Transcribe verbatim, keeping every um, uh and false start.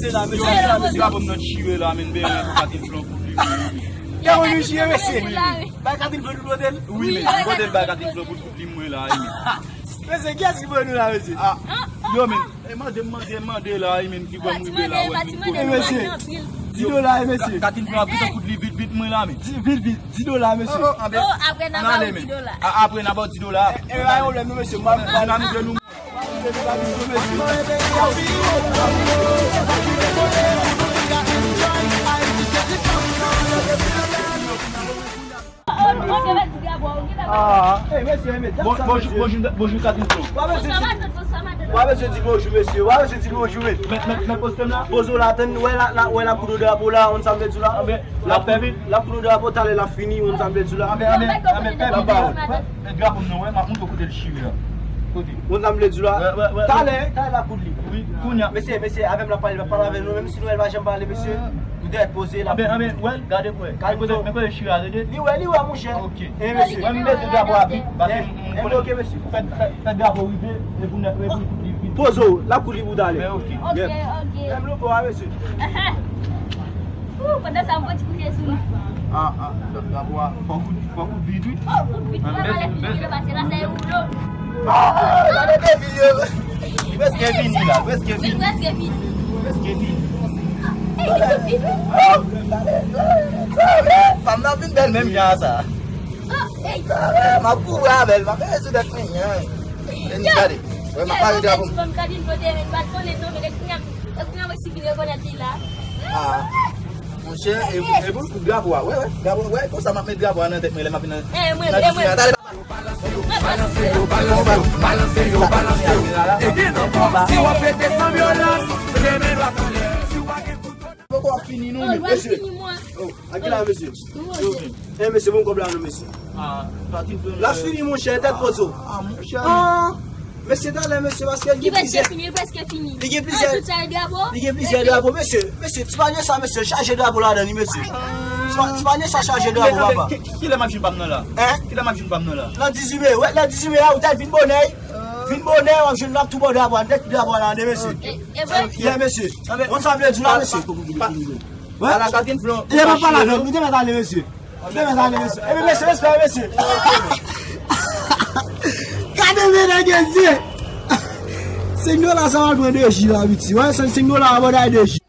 Yo, men, drapo m nan chire la, men, ben, Katin Flan pou li. Te konn chire, mesye. Bay Katin Flan pou pote l. Wi, men, pote l bay Katin Flan pou li, mwen la, wi, men. Mesye, kiyès ki voye nou la, mesye? Ah, yo, men, e mande, mande, mande la, wi, men, ki voye m rive la, wè, men, kote. E, mesye, di dola, e, mesye. Katin Flan ap vit an kout li, vit, vit, mwen la, men. Di, vit, vit, di dola, mesye. Oh, oh, apre n a ba ou di dola. A, apre n a ba ou di dola. E, e, pa gen pwoblèm, non, mesye. Mwen, mwen, mwen, mwen, mwen, Ah, hey, mesye, hey, mesye. Bon, bonjou, bonjou, bonjou, Katin Flan. Wa mesye di, wa mesye di bonjou, mesye. Wa mesye di bonjou, men. Men, men, men poste m la. Poze w la, tann, wè la, la, wè la koulè drapo la, on sa m vle di la. Anben, l ap fè vit. L ap koulè drapo, talè l ap fini, on sa m vle di la. Anben, anben, anben, fè vit. L ap ba ou. E drapo m nan, wè, m ap montre w kote l chire a. Kote? Moun nan m vle di la. Wè, wè, wè, wè. Talè, talè l ap kout li. Wi, kounye a. Mesye, mesye, avè m l ap pale, l ap pale avè nou, menm si nou wè l pa janm pale, mesye. Nou dèyè poze la. Anben, anben, wè, gade pou wè. Men kote, men kote chire a, tande? Li wè, li wè, monchè. Ok. E, mesye. Mwen, m mete drapo a vit, paske m, m konnen. Ok, mesye. Fè, fè, fè drapo rive, e pou nèt, e pou kout li vit. Poze w, l ap kout li pou talè. Men, ok. Ok, ok. Menm louko a, mesye. Ooh, pandan sa, m pran ti kout je sou li. Ah, ah, drapo a, fò kout, fò kout vit, wi. Oh, kout vit, pa pale fini, pase la, sa e woulo. Ah, gade depi yo. Prèske fini la, prèske fini. Prèske fini. Prèske fini. Ey, li kout vit, wi. Oh, gade, gade, gade. Fanm nan vin bèl menm jan sa. Oh, ey. Gade, m ap kouri avè l, m ap mete sou tèt mwen, hein. Vini, gade. Wè, m ap pale drapo m. Gade, m pa t konnen non, men depi kounye a, depi kounye a, mwen si vin rekonèt li la. Ah. Monchè, e, e pou l kout drapo a, wè, wè, drapo, wè, konsa m ap met drapo a nan tèt mwen, lè m ap vin nan, eh, mwen, nan eh, mwen. Talè. Balanse yo, balanse yo, balanse yo, balanse yo. E gen nan fòs, si w ap fete san vyolans, demen l ap anlè. Si w pa gen kouto. Poko ap fini non, men, mesye. Oh, a ki la, mesye? Eh, mesye, bon kòb la non, mesye. Ah, Katin Flan. L ap fini, monchè, tèt pozo. Ah, monchè. Ah. Mesye, talè, mesye, paske li gen plizyè. Li prèske fini, li prèske fini. Li gen plizyè. Ah, tout sa e drapo? Li gen plizyè drapo, mesye. Mesye, ti panye sa, mesye, chaje drapo ladan li, mesye. Ti pa-, ti panye sa chaje drapo, papa. Ki, ki, kilè m ap jwenn pa m nan la? Hein? Kilè m ap jwenn pa m nan la? Nan dizuit me, wè, nan dizuit me a, ou ta vin bonè. Vin bonè, w ap jwenn, n ap tou ba w drapo a, nèt drapo a la, mesye. E, e vre? Yeah, mesye. Konn sa m vle di w la, mesye. Wè? Ala Katin Flan. Lè m ap pale avè w, nou te mèt ale, mesye. Gade medam gen zye. Senk dola sa pral pran de ji la, piti. Wè, senk dola a, bon, de ji.